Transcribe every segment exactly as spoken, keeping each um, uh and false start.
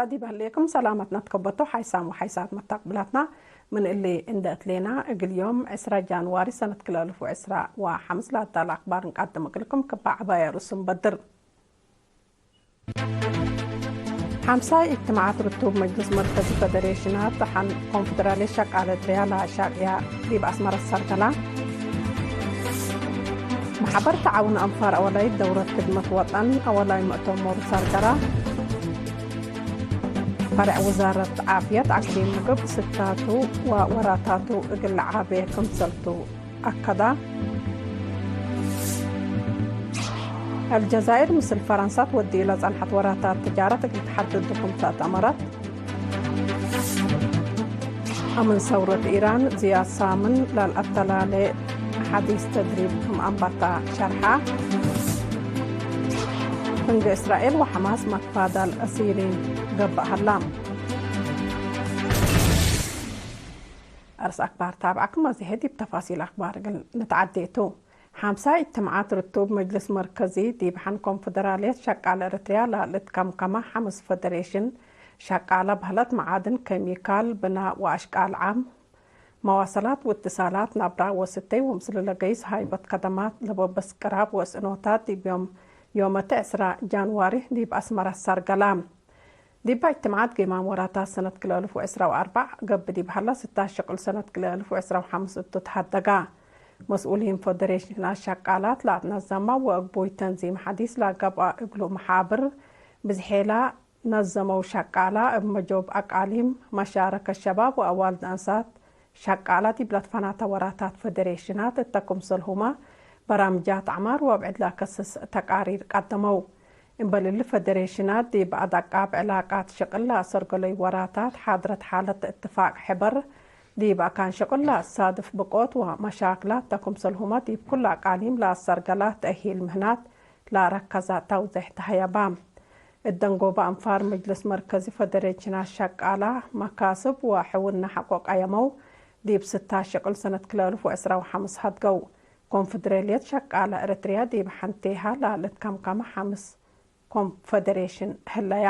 ዲብ ህሌክም ሰላመትነ ትከበቶ ሓይሳም ወሓይሳት መታቅብላትና። ምን እሊ እንዴ እትሌና፣ እግል ዮም ዕስራ ጃንዋሪ ሰነት ክልኤ አልፍ ወዕስራ ወሐምስ ለአዳለ አክባር እንቀድም እግልክም። ክበ ዐባይ አርእሱ እንበድር። ሓምሳይ እጅትማዓት ርቱብ መጅልስ መርከዚ ፈደሬሽናት ደሐን ኮንፈደራልየት ሸቃለ ኤረትርያ ለአሻቅያ ዲብ አስመረ ሰርገላ። መሕበር ተዓውን አንፋር አወላይት ደውረት ክድመት ወጠን አወላይ መእተሞሩ ሰርገላ። ፈሬዕ ውዛረት ዓፍየት አቅሊም ምግብ ስታቱ ወወራታቱ እግል ለዓቤ ክምሰልቱ አከዳ። አልጀዛይር ምስል ፈረንሳ ትወድዩ ለጸንሐት ወራታት ትጃረት እግል ተሐድዱ ክም ተአተመረት። አምን ሰውረት ኢራን፣ ዝያድ ሳምን ለልአተላሌ ሐዲስ ተድሪብ ክም አንበታ ሸርሐ። ፍንጌ እስራኤል ወሐማስ መትፋዳል አሲሪን ገብእ ሀላ። አርስ አክባር ታብዐክም አዜ ዲብ ተፋሲል አክባር እግል ንትዓዴ ቱ። ሓምሳይ እጅትማዓት ርቱብ መጅልስ መርከዚ ዲብ ሐን ኮንፈደራልየት ሸቃለ ኤረትርያ ለልትከምከመ ሐምስ ፈደሬሽን ሸቃለ በህለት መዓድን፣ ኬሚካል፣ ብናእ ወአሽቃል ዓም፣ መዋሰላት ወእትሳላት፣ ናብራ ወስተይ ወምስል ለገይስ ሃይበት ከደማት ለበበስ ቅራብ ወእስእኖታት ዲብ ዮም ዮመት ዕስራ ጃንዋሪ ዲብ አስመረ ሰርገላ። ዲበ እጅትማዓት ጌማም ወራታት ሰነት ክልኤ አልፍ ወዕስራ ወአርበዕ ገብእ ዲብ ሀላ ስታሽ ሽቁል ሰነት ክልኤ አልፍ ወዕስራ ወሐምስ እቱ ተሀደጋ። መስኡሊን ፈደሬሽናት ሸቃላት ለአትነዘመ ወአግቡይ ተንዚም ሐዲስ ለገብአ እግሉ መሓብር ብዝሔላ ነዘመው ሸቃላ እብ መጆብ አቃሊም፣ መሻረከት ሸባብ ወአዋልድ አንሳት ሸቃላት ዲብ ለትፈናተ ወራታት ፈደሬሽናት እተ ክምሰልሁመ በራምጃት ዐማር ወብዕድ ለአከስስ ተቃሪር ቀደመው። እምበል እሊ ፈደሬሽናት ዲብ አደቃብ ዕላቃት ሽቅል ለአሰርገለዩ ወራታት ሓድረት ሓለት እትፋቅ ሕበር ዲብ አካን ሽቅል ለአሳድፍ ብቆት ወመሻክላት ተ ክምሰልሁመ ዲብ ኩለ አቃሊም ለአሰርገለ ተእሂል ምህናት ለአረከዘ ተውዜሕ ተሀየበ። እደንጎበ አንፋር መጅልስ መርከዚ ፈደሬሽናት ሸቃላ መካስብ ወሕውነ ሐቆ ቀየመው ዲብ ስታሽ ሽቅል ሰነት ክልኤ አልፍ ወዕስራ ወሐምስ ሀድገው። ኮንፈደራልየት ሸቃለ ኤረትርያ ዲብ ሐንቴሃ ለልትከምከመ ሐምስ ኮንፈደሬሽን ህለያ።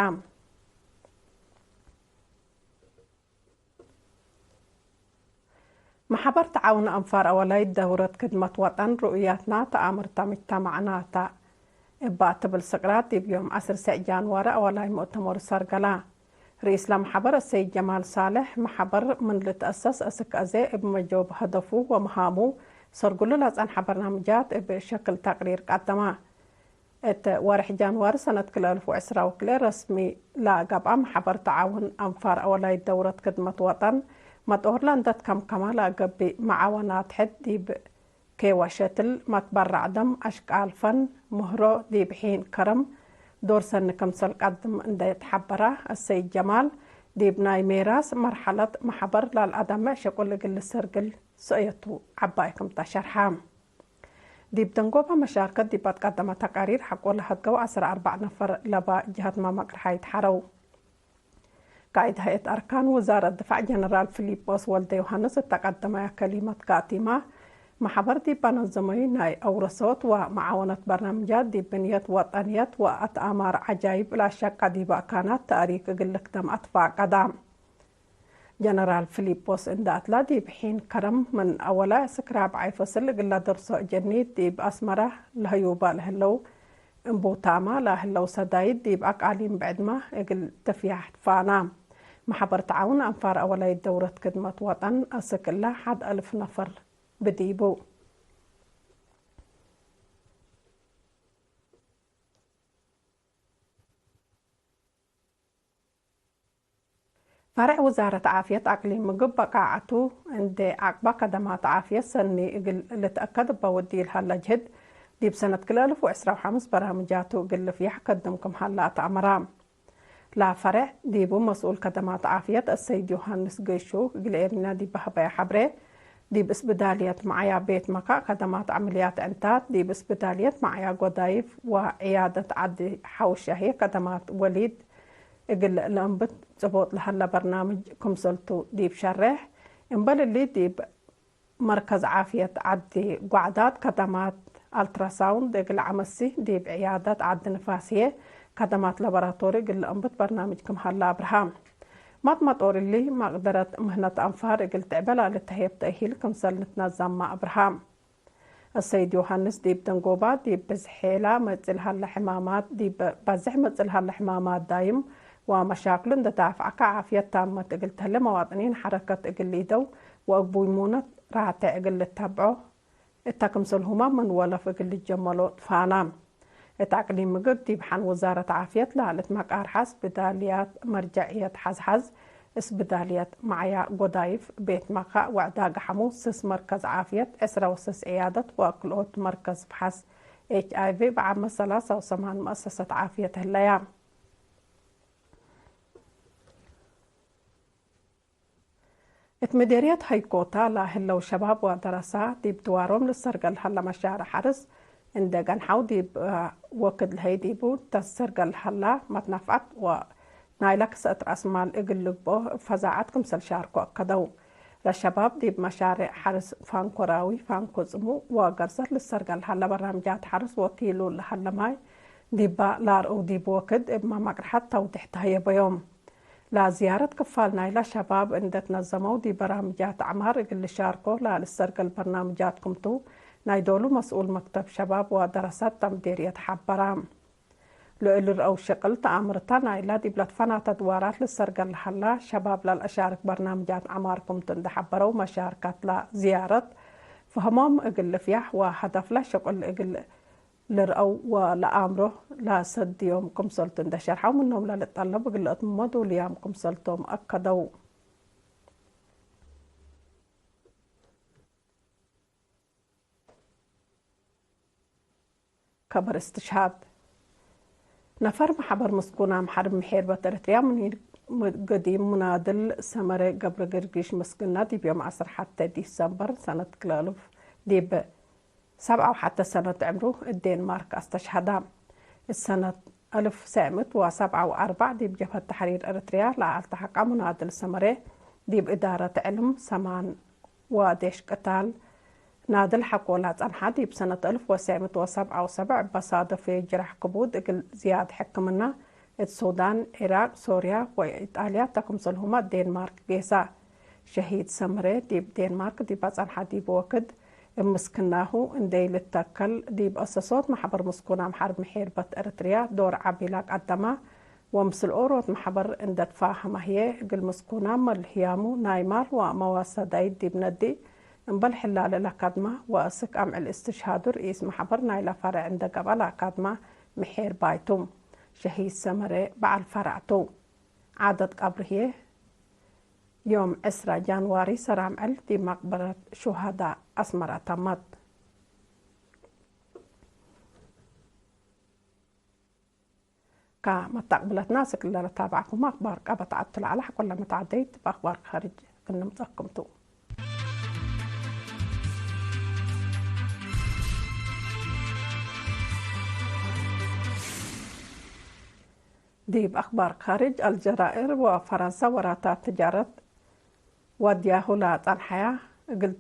መሕበር ተዓውን አንፋር አወላይት ደውረት ክድመት ወጠን ርኡያትና ተአምርተ ምጅተማዕናተ እበ ትብል ስቅራት ዲብ ዮም ዐስር ሰዕ ጃንዋሪ አወላይ ሙእተመሩ ሰርገላ። ርኢስ ለመሕበር አሰይድ ጀማል ሳልሕ፣ መሕበር ምን ልትአሰስ እስክ አዜ እብ መጆብ ሀደፉ ወመሃሙ ሰርግሉ ለጸንሐ በርናምጃት እብ ሸክል ተቅሪር ቀደመ። እት ወርሕ ጃንዋሪ ሰነት ክልኤ አልፍ ወዕስራ ወክልኤ ረስሚ ለገብአ መሕበር ተዓውን አንፋር አወላይት ደውረት ክድመት ወጠን፣ መጦር ለእንደት ከምከመ ለገብእ መዓወናት ሕድ ዲብ ኬወ ሸትል፣ መትበራዕ ደም፣ አሽቃል ፈን፣ ምህሮ ዲብ ሒን ከረም ዶር ሰኒ ክምሰል ቀድም እንዴ ተሐበረ፣ አሰይድ ጀማል ዲብ ናይ ሜራስ መርሐለት መሕበር ለልአደምዕ ሽቁል እግል ልሰርግል ሰእየቱ ዐባይ ክምተ ሸርሐ። ዲብ ደንጎበ መሻርከት ዲብ አትቀደመ ተቃሪር ሐቆ ለሀድገው ዐስር አርበዕ ነፈር ለበ ጀሀት መመቅርሓይት ሐረው። ቃእድ ሀይአት አርካን ውዛረት ድፋዕ ጀነራል ፊሊጶስ ወልደዮሐንስ እተ ቀደመያ ከሊመት ካቲማ፣ መሕበር ዲብ አነዘመዩ ናይ አውረሶት ወመዓወነት በርናምጃት ዲብ ብንየት ወጠንየት ወአትአማር ዐጃይብ ለአሸቀ ዲበ አካናት ተእሪክ እግል ልክደም አትፋቀደ። ጀነራል ፊሊጶስ እንደ አትላ ዲብ ሒን ከረም ምን አወላይ እስክ ራብዓይ ፈስል እግል ለደርሶ እጀኒት ዲብ አስመረ ለህዩበ ለህለው እምቡታመ ለህለው ሰዳይት ዲብ አቃሊም ብዕድመ እግል ትፍያሕ ትፋና። መሕበር ተዓውን አንፋር አወላይ ደውረት ክድመት ወጠን አስክ እለ ሐድ አልፍ ነፈር ብዲቡ። ፈሬዕ ውዛረት ዓፍየት አቅሊም ምግብ በቃዐቱ እንዴ አቅበ ከደማት ዓፍየት ሰኒ እግል ልትአከድ እበ ወዲል ሀለ ጅህድ፣ ዲብ ሰነት ክልኤ አልፍ ወዕስራ ወሐምስ በርናምጃቱ እግል ልፍያሕ ከድም ክም ሀለ አትአመረ። ለፈሬዕ ዲቡ መስኡል ከደማት ዓፍየት አሰይድ ዮሐንስ ገሹ እግል ኤሪና ዲብ በሀበየ ሐብሬ፣ ዲብ እስብዳልየት መዕያ ቤት መካእ ከደማት ዐምልያት ዕንታት፣ ዲብ እስብዳልየት መዕያ ጎዳይፍ ወዕያደት ዐዲ ሐውሻሄ ከደማት ወሊድ እግል ለእንብት ጽቦጥ ለሀለ በርናምጅ ክምሰልቱ ዲብ ሸሬሕ፣ እምበል እሊ ዲብ መርከዝ ዓፍየት ዐዲ ጓዕዳት ከደማት አልትራሳውንድ እግል ዐመሲ፣ ዲብ ዕያደት ዐዲ ንፋስዬ ካደማት ላቦራቶሪ እግል ለአንብት በርናምጅ ክም ሀላ አብርሃ። ማጥማጦር እሊ፣ ማቅደረት ምህነት አንፋር እግል ትዕበ ላልትሀየብ ተእሂል ክምሰል ንትነዘም አብርሃ። አሰይድ ዮሐንስ ዲብ ደንጎባ፣ ዲብ ብዝሕ ሔላ መጽእ ለሀለ ሕማማት፣ ዲብ ባዝሕ መጽእ ለሀለ ሕማማት ዳይም ወመሻክሉ እንደ ዳፍዐከ፣ ዓፍየት ታመት እግል ተህሌ መዋጥኒን ሐረከት እግል ሊደው ወእግቡይ ሙነት ራቴዕ እግል ልተብዖ እተ ክምሰልሁመ ምን ወለፍ እግል ልጀመሎ ትፋና። እት አቅሊም ምግብ ዲብ ሐን ወዛረት ዓፍየት ላልት መቃርሐ እስብዳልያት መርጀዕየት ሐዝሐዝ፣ እስብዳልየት መዕያ ጎዳይፍ፣ ቤት መካእ ወዕዳገ ሐሙስ፣ ስስ መርከዝ ዓፍየት፣ ዕስረ ወስስ ዕያደት ወክልኦት መርከዝ ፍሐስ ኤች አይ ቪ ብዓመት ሰላሳ ወሰማን መአሰሰት ዓፍየት ህለያ። እት ምዴርየት ሀይኮታ ለህለው ሸባብ ወደረሳ ዲብ ድዋሮም ልሰርገል ሀለ መሻርዕ ሐርስ እንዴ ገንሐው ዲብ ወክድ ለሀይ ዲቡ ተሰርገል ሀላ መትነፍዐት ወናይለ ክሰእት ረአስ ማል እግል ልግብኦ እብ ፈዛዐት ክምሰል ሻርኮ አከደው። ለሸባብ ዲብ መሻርዕ ሐርስ ፋንኮራዊ፣ ፋንኮ ጽሙ ወገርሰት ልሰርገል ሀለ በራምጃት ሐርስ ወኪሉ ለሀለ ማይ ዲባ ለአርአው ዲብ ወክድ እብ መመቅርሐት ተውዴሕ ተሀየበዮም። ለዝያረት ክፋል ናይለ ሸባብ እንዴ ትነዘመው ዲብ በራምጃት አዕማር እግል ልሻርኮ ለልሰርገል በርናምጃት ክምቱ ናይ ዶሉ መስኡል መክተብ ሸባብ ወደረሰት ተምዴርየት ሐበረ። ለእሊ ርአው ሸቅል ተአምርተ ናይለ ዲብ ለትፈናተ ድዋራት ልሰርገል ለሀላ ሸባብ ለልአሻርክ በርናምጃት አዕማር ክምቱ እንዴ ሐበረው መሻርከት ለዝያረት ፈህሞም እግል ልፍያሕ ወሀደፍለ ሸቅል እግል ልርአው ወለአምሮ ለሰድዮም ክምሰልቱ እንዴ ሸርሐው፣ ምኖም ለልጠለብ እግል ለአትምሞ ዱልያም ክምሰልቶም አከደው። ከበር እስትሽሃድ። ነፈር መሐበር ምስኩናም ሐርብ ምሔርበት ኤረትርያ ምን ገዲም ሙናድል ሰመረ ገብረገርጊሽ ምስግና ዲብ ዮም ዐስር ሐቴ ዲሰምበር ሰነት ክልኤ አልፍ ዲብ ሰብዓ ወሐቴ ሰነት ዕምሩ እት ዴንማርክ አስተሽሀዳ። እት ሰነት አልፍ ሰዕ ምእት ወሰብዓ ወአርበዕ ዲብ ጀብሀት ተሕሪር ኤረትርያ ለአልተሐቀ ሙናድል ሰመረ ዲብ እዳረት ዕልም ሰማን ወዴሽ ቅታል ናድል ሐቆ ለጸንሐ፣ ዲብ ሰነት አልፍ ወሰዕ ምእት ወሰብዓ ወሰብዕ እበ ሳደፌ ጅረሕ ክቡድ እግል ዝያድ ሕክምና እት ሱዳን፣ ዒራቅ፣ ሶርያ ወኢጣልያ ተ ክምሰልሁመ ዴንማርክ ጌሰ። ሸሂድ ሰምሬ ዲብ ዴንማርክ ዲብ አጸንሐ ዲብ ወክድ፣ እብ ምስክናሁ እንዴ ኢልተከል፣ ዲብ አሰሶት መሕበር ምስኩናም ሐርብ ምሔርበት ኤረትርያ ዶር ዐቢ ለቀደመ፣ ወምስል ኦሮት መሕበር እንዴ ትፋሀመ ህዬ፣ እግል ምስኩናም መልህያሙ ናይ ማል ወመዋሰዳይት ዲብ ነዲ፣ እምበል ሕላለ ለከድመ ወአስክ አምዕል እስትሽሃዱ ርኢስ መሕበር ናይለ ፈርዕ እንዴ ገብአ ለከድመ ምሔርባይ ቱ። ሸሂድ ሰመሬ በዐል ፈርዕ ቱ። ዓደት ቀብሩ ህዬ ዮም ዕስራ ጃንዋሪ ሰራምዕል ዲብ መቅበረት ሹሀዳእ አስመረ ተመት። ከመተቅብለትና አስክ ለለታብዐኩም አክባር ቀበት ዐቱ ለዐለ ሐቆለ መትዓደይት በአክባር ካርጅ ክምንምጸኩም ቱ። ዲብ አክባር ካርጅ፣ አልጀዛይር ወፈረንሳ ወራታት ትጃረት ወድያሁ ለጸንሐያ እግል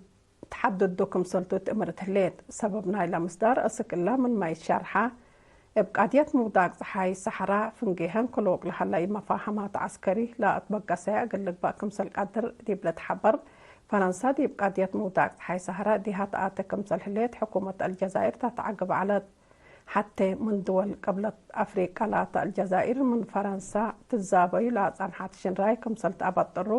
ተሐድዱ ክምሰልቱ ትእምርት ህሌት። ሰበብ ናይለ ምስዳር አስክ እለ ምንመ ኢትሸርሐ፣ እብ ቃድየት ምውዳቅ ጸሓይ ሰሐራ ፍንጌሀን ክሎቅ ለሀለ ኢመፋሀማት ዐስከሪ ለአትበገሰያ እግል ልግበእ ክምሰል ቀድር ዲብ ልትሐበር፣ ፈረንሳ ዲብ ቃድየት ምውዳቅ ጸሓይ ሰሐራ እዲሃ ተአቴ ክምሰል ህሌት ሕኩመት አልጀዛይር ተትዐግብ ዐለት። ሐቴ ምን ድወል ቅብለት አፍሪቀ ላተ አልጀዛይር ምን ፈረንሳ ትዛበዩ ለአጸንሐት ሽንራይ ክምሰል ተአበጥሩ፣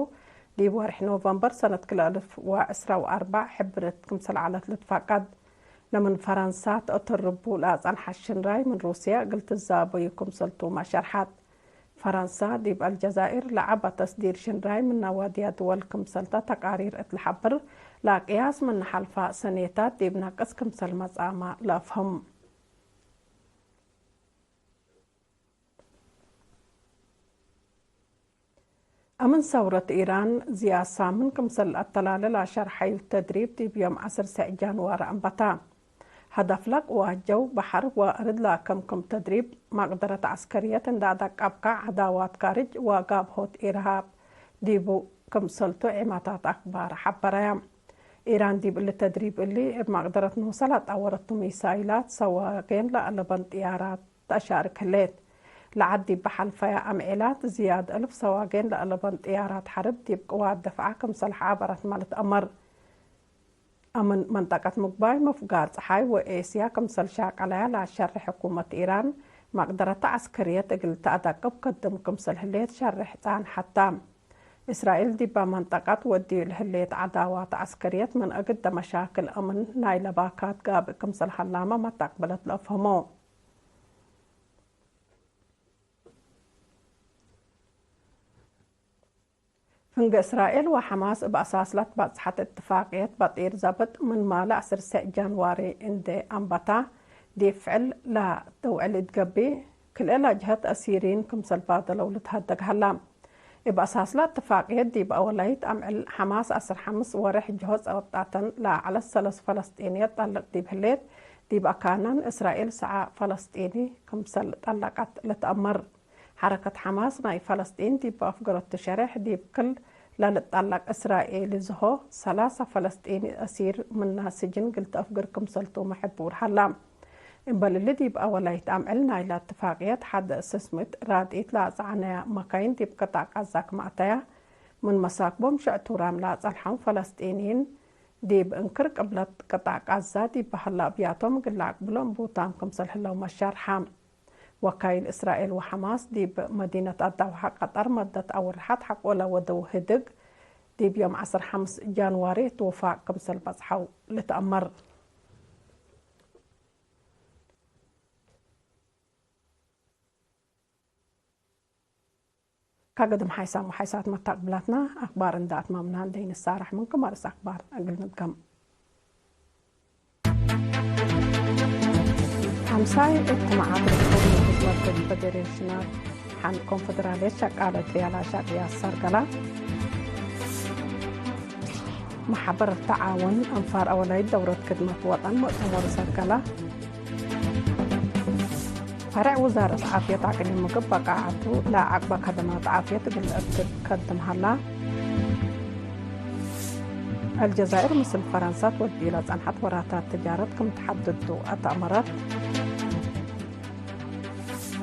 ዲብ ወርሕ ኖቨምበር ሰነት ክልኤ አልፍ ወዕስራ ወአርበዕ ሕብርት ክምሰል ዐለት ልትፈቀድ። ለምን ፈረንሳ ተአተርቡ ለአጸንሐት ሽንራይ ምን ሩስየ እግል ትዛበዩ ክምሰልቱመ ሸርሐት። ፈረንሳ ዲብ አልጀዛይር ለዐበ ተስዲር ሽንራይ ምነ ዋድያ ድወል ክምሰልተ ተቃሪር እት ለሐብር፣ ለቅያስ ምነ ሐልፈ ሰኔታት ዲብ ነቅስ ክምሰል መጽአመ ለአፍህም። አምን ሰውረት ኢራን፣ ዝያድ ሳምን ክምሰል አተላለ ለአሸርሐዩ ተድሪብ ዲብ ዮም ዐስር ሰዕ ጃንዋሪ አንበታ። ሀደፍ ለቅዋት ጀው፣ በሐር ወአርድ ለአከምክም ተድሪብ፣ መቅደረት ዐስከርየት እንዴ አደቀብከ ዐዳዋት ካርጅ ወጋብሆት ኢርሃብ ዲቡ ክምሰልቱ ዔማታት አክባር ሐበረያ። ኢራን ዲብ እሊ ተድሪብ እሊ፣ እብ መቅደረት ኖሰ ለአጣወረቱ ሚሳይላት፣ ሰዋጌን ለአለበን ጥያራት፣ ተአሻርክ ህሌት። ለዐድ ዲብ በሐልፈያ አምዔላት ዝያድ እልፍ ሰዋጌን ለአለበን ጥያራት ሐርብ ዲብ ቅዋት ደፍዐ ክምሰል ሐበረትመ ልትአመር። አምን መንጠቀት ምግባይ ምፍጋር ጸሓይ ወኤስያ ክምሰል ሻቀለያ ለሸሬሕ ሕኩመት ኢራን፣ መቅደረተ ዐስከርየት እግል ተአደቅብ ከድም ክምሰል ህሌት ሸሬሕ ጻንሐታ። እስራኤል ዲበ መንጠቀት ወዲዩ ለህሌት ዐዳዋት ዐስከርየት ምን እግደ መሻክል አምን ናይለ ባካት ጋብእ ክምሰል ሀላመ መተቅብለት ለአፍህሞ። ፍንጌ እስራኤል ወሐማስ እብ አሳስ ለትበጽሐት እትፋቅየት በጢር ዘብጥ ምን ማለ አስር ሰዕ ጃንዋሪ እንዴ አንበታ፣ ዲብ ፍዕል ለትውዕል እት ገብእ፣ ክልኤ ለጅሀት አሲሪን ክምሰል ባደለው ልትሀደግ ሀላ። እብ አሳስ ለእትፋቅየት፣ ዲብ አወላይት አምዕል ሐማስ አስር ሐምስ ወሬሕ ጅሆ ጸብጣተን ለዐለት ሰለስ ፈለስጢንየት ጠልቅ ዲብ ህሌት፣ ዲብ አካነን እስራኤል ሰዓ ፈለስጢኒ ክምሰል ጠለቀት ልትአመር። ሐረከት ሐማስ ናይ ፈለስጢን ዲብ አፍገረቱ ሸሬሕ፣ ዲብ ክል ለልጠለቅ እስራኤሊ ዝሆ ሰላሳ ፈለስጢኒ አሲር ምና ስጅን እግል ተአፍግር ክምሰልቱመ ሕቡር ሀላ። እምበል እሊ፣ ዲብ አወላይት አምዕል ናይለ እትፋቅየት፣ ሐድ ስስምት ራድኢት ለአጽዐነያ መካይን ዲብ ቅጣዕ ቃዛ ክም አተያ፣ ምን መሳክቦም ሽዕቱራም ለአጸልሐው ፈለስጢንይን፣ ዲብ እንክር ቅብለት ቅጣዕ ቃዛ ዲብ በሀለ አብያቶም እግል ለአቅብሎም ቡታም ክምሰል ህለው መሻርሐ። ወካይል እስራኤል ወሐማስ ዲብ መዲነት አዳውሐ ቀጠር መደት አውርሐት ሐቆለ ወደው ህድግ፣ ዲብ ዮም ዐስር ሐምስ ጃንዋሪ እት ውፋቅ ክምሰል በጽሐው ልትአመር። ከግድም ሓይሳም ወሓይሳት መታቅብላትና አክባር እንደ አትማምና እንደ ይንሳረሕ ምንኩም አርእስ አክባር እግል ንድገም። አምሳይ እት መዓት ርክብ ንክትመርክብ ፈዴሬሽናት ሐን ኮንፈደራልየት ሸቃለ እት ሪያላ ሻቅያ ሰርገላ። መሐበር ተዓውን አንፋር አወላይት ደውረት ክድመት ወጠን ሙእተመር ሰርገላ። ፈርዕ ውዛረት ዓፍየት አቅሊም ምግብ በቃዓቱ ለአቅበ ከደማት ዓፍየት እግል ለአክድ ከድም ሀላ። አልጀዛይር ምስል ፈረንሳ ትወድዩ ለጸንሐት ወራታት ትጃረት ክም ተሐድዱ አተአመረት።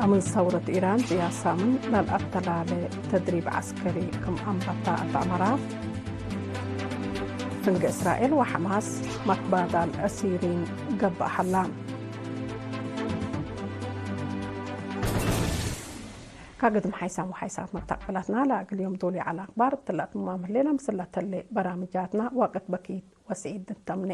አምን ሰውረት ኢራን ዝያሳምን ለልአተላሌ ተድሪብ ዐስከሪ ክም አንበታ አተአመራ። ፍንጌ እስራኤል ወሐማስ መትባዳል አሲሪን ገብእ ሀላ። ከግድም ሓይሳም ወሓይሳት መተቅብላትና ለእግል ዮም ዶል ዐለ አክባር እትለ አትማም ህሌነ። ምስለ ተሌ በራምጃትና ወቅት በኪት ወሰዒድ ንተምኔ።